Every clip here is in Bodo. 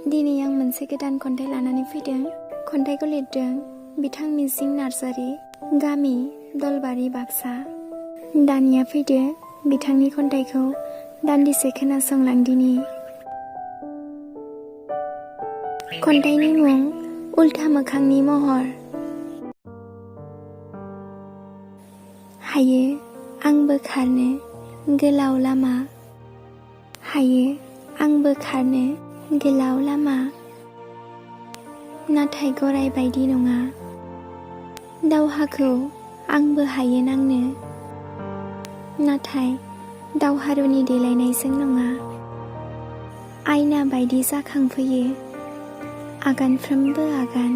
दिनै आं मोनसे गोदान खन्थाइ लानानै फैदों। खन्थाइखौ लिरदों बिथां मिजिं नार्जारी, गामि दलबारि बाक्सा। दानिया फैदो बिथांनि खन्थाइखौ दान्दिसे खोनासंलांदिनि। खन्थाइनि मुं उल्था मोखांनि महर। हायो आंबो खारनो गोलाव लामा, हायो आंबो खारनो गोलाव लामा, नाथाय गराय बायदि नङा। दावहाखौ आंबो हायो नांनो, नाथाय दावहारुनि देलायनायजों नङा। आयना बायदि जाखांफैयो आगानफ्रोमबो आगान,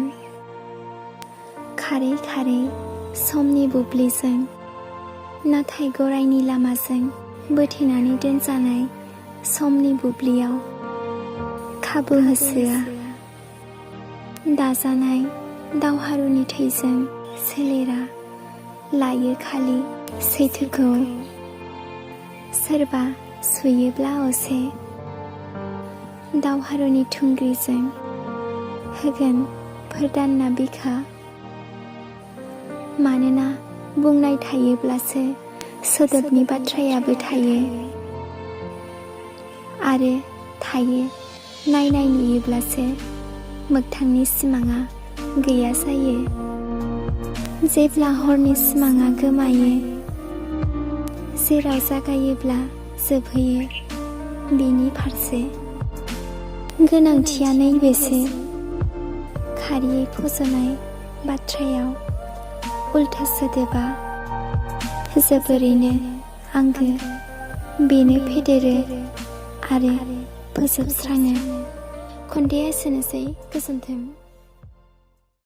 खारै खारै समनि बुब्लिजों, नाथाय गरायनि लामाजों बोथेनानै दोनजानाय समनि बुब्लियाव खाबु होसोआ। दाजानाय दावहारुनि थैजों सोलेरा लायो खालि सैथोखौ। सोरबा सुयोब्ला असे दावहारुनि थुंग्रिजों होगोन फोरदानना बिखा। मानोना बुंनाय थायोब्लासो सोदोबनि बाथ्रायाबो थायो, आरो थायो नायनाय नुयोब्लासो मोगथांनि सिमाङा गैया जायो। जेब्ला हरनि सिमाङा गोमायो, जेराव जागायोब्ला जोबहैयो बेनि फारसे। गोनांथिया नैबेसो खारियै फज'नाय बाथ्रायाव उल्था सोदोबा जोबोरैनो आंगो, बेनो फेदेरो आरो फोजोबस्राङो। खन्थाइया एसेनोसै, गोजोन्थों।